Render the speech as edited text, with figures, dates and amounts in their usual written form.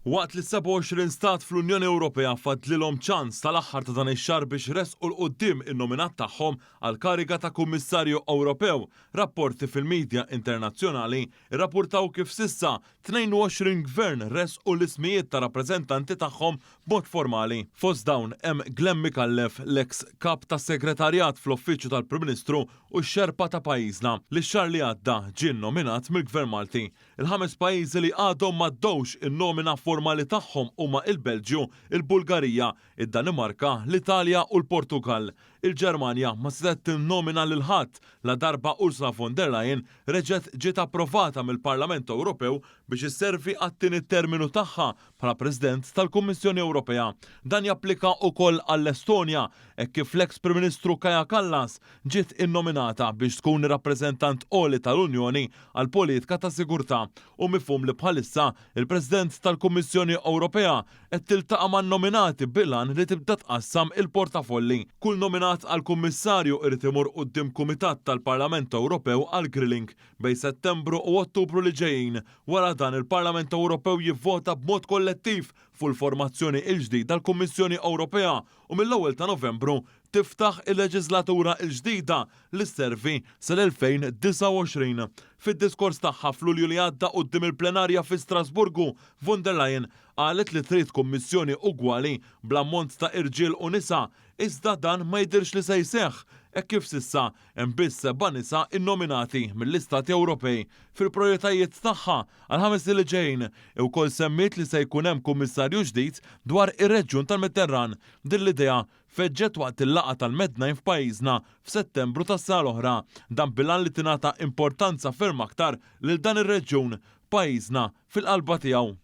Waqt li 27 stat fl-Unjoni Ewropea fadlilhom ċans sal-aħħar ta' dan ix-xahar biex iressqu 'l quddiem in-nominat tagħhom għall-kariga ta' Kummissarju Ewropew, rapporti fil-midja internazzjonali rrappurtaw kif s'issa 22 gvern ressqu l-ismijiet ta' rappreżentanti tagħhom b'mod formali. Fost dawn hemm Glenn Micallef, l-eks Kap tas-Segretarjat fl-Uffiċċju tal-Prim Ministru u x-Xerpa ta' pajjiżna, li x-xahar li għadda ġie nnominat mill-Gvern Malti. Il-ħames pajjiżi li għadhom m'għaddewx in-nomina formali tagħhom huma il-Belġju, il-Bulgarija, id-Danimarka, l-Italja u l-Portugall. Il-Ġermanja ma setgħet tinnomina lil ħadd ladarba Ursula von der Leyen reġgħet ġiet approvata mill-Parlament Ewropew biex isservi għat-tieni terminu tagħha bħala President tal-Kummissjoni Ewropea. Dan japplika ukoll għall-Estonja hekk kif l-eks Prim Ministru Kaja Kallas ġiet innominata biex tkun ir-Rappreżentant Għoli tal-Unjoni għall-Politika ta' Sigurtà. Hu mifhum li bħalissa il-President tal-Kummissjoni Ewropea qed tiltaqa' man-nominati bil-għan li tibda tqassam il-portafolli. Kull nominat għal Kummissarju irid imur quddiem Kumitat tal-Parlament Ewropew għall-grilling bejn Settembru u Ottubru li ġejjin. Wara dan il-Parlament Ewropew jivvota b'mod kollettiv fuq il-formazzjoni il-ġdida tal-Kummissjoni Ewropea u mill-ewwel ta' Novembru tiftaħ il-leġiżlatura l-ġdida li sservi sal-2029. Fid-diskors tagħha f'Lulju li għadda quddiem il-plenarja fi Strasburgu, von der Leyen qalet li trid Kummissjoni ugwali bl-ammont ta' irġiel u nisa, iżda dan ma jidhirx li se jseħħ hekk kif s'issa Hemm biss seba' nisa nnominati mill-Istati Ewropej. Fil-projoritajiet tagħha għall-ħames snin li ġejjin, hi wkoll semmiet li se jkun hemm Kummissarju ġdid dwar ir-reġjun tal-Mediterran. Din l-idea feġġet waqt il-laqgħa tal-Med-Nine f'pajjiżna f'Settembru tas-sena l-oħra. Dan bil-għan li tingħata importanza ferm aktar lil dan ir-reġjun, pajjiżna fil-qalba tiegħu.